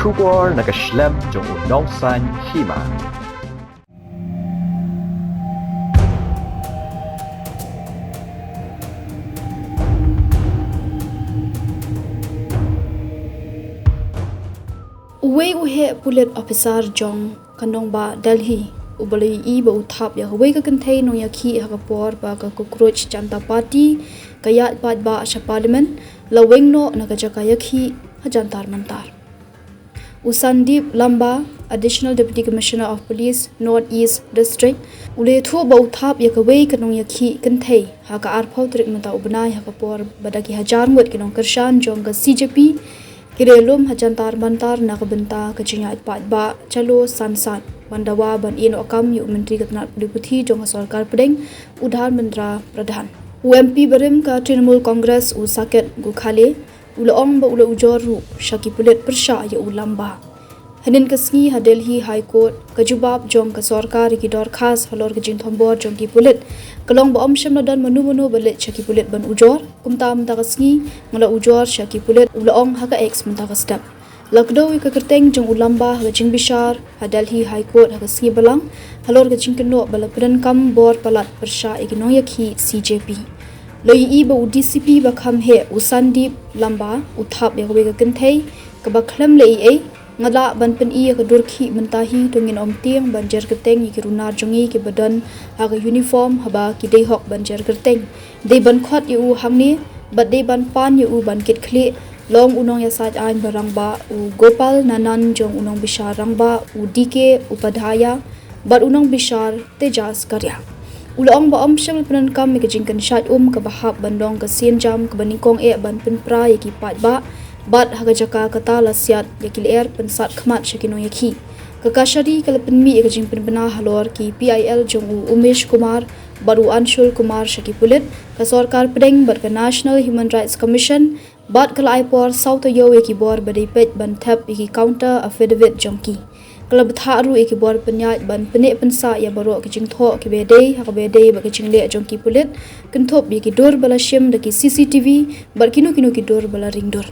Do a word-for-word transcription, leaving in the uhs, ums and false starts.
Khubor na ka shlem jong u nongsaiñ hima. Uwei u heh pulit officer jong ka nongbah Delhi, uba la ïohi ba u thap ïa kawei ka kynthei nongïakhih ha ka por ba ka Cockroach Janta Party ka ïaid paidbah sha Parliament, la weng noh na ka jaka ïakhih ha Jantar Mantar. U Sandeep Lamba, Additional Deputy Commissioner of Police, North East District, u la ïathuh ba u thap ïa kawei ka nongïakhih kynthei ha ka arphew tarik mynta u bnai ha ka por ba da ki hajar ngut ki nongkyrshan jong ka C J P ki la lum ha Jantar Mantar na ka bynta ka jingïaid paidbah Chalo Sansad, ban dawa ban ïehnoh kam ïa u Myntri ka tnat pule puthi jong ka Sorkar Pdeng, u Dharmendra Pradhan. U M P barim ka Trinamool Congress, u Saket Gokhale, u la ong ba u la ujor ruh sha ki pulit pyrshah ïa u Lamba. Hynnin ka sngi ha Delhi High Court, ka jubab jong ka sorkar ïa ki dorkhas halor ka jingthombor jong ki pulit ka long ba ym shym la don mano mano ba leit sha ki pulit ban ujor. Kumta mynta ka sngi nga la ujor sha ki pulit, u la ong ha ka X mynta ka step. La kdew ïa ka kyrteng jong u Lamba ha ka jingbishar ha Delhi High Court ha ka sngi Balang halor ka jingkynnoh ba la pyndonkam bor palat pyrshah ïa ki nongïakhih C J P. La ïohi ba u D C P ba kham heh, u Sandeep Lamba, u thap ïa kawei ka kynthei kaba khlem leh ei ei. Nga lah ban pyni ïa ka dur khih mynta hi, to ngin ym tieng ban jer kyrteng ïa ki runar jong ngi kiba don ha ka uniform haba ki dei hok ban jer kyrteng. Dei ban khot ïa u hangne bad dei ban pan ïa u ban kit khlieh, la ong u nongïasaid aiñ ba rangbah u Gopal Nandan jong u nongbishar rangbah u D K Upadhyaya bad u nongbishar Tejas Karya. U la ong ba ym shym la pyndonkam ïa ka jingkynshaid um kaba hap ban long ka sienjam kaba nyngkong eh ban pynpra ïa ki paidbah, bad ha ka jaka kata la siat ïa ki lyer pynsat khmat sha ki nongïakhih. Ka kashari ka la pynmih ïa ka jingpynbna halor ki P I L jong u Umesh Kumar bad u Anshul Kumar sha ki pulit, ka Sorkar Pdeng bad ka National Human Rights Commission, bad ka la ai por saw taïew ïa ki bor ba dei peit ban thep ïa ki counter affidavit jong ki. Ka la bthah ruh ïa ki bor pynïaid ban pynneh pynsah ïa baroh ki ba dei ha kaba dei bad ka jingleh jong ki pulit, kynthup ïa ki dur ba la shim da ki C C T V bad kino kino ki dur ba la ring dur.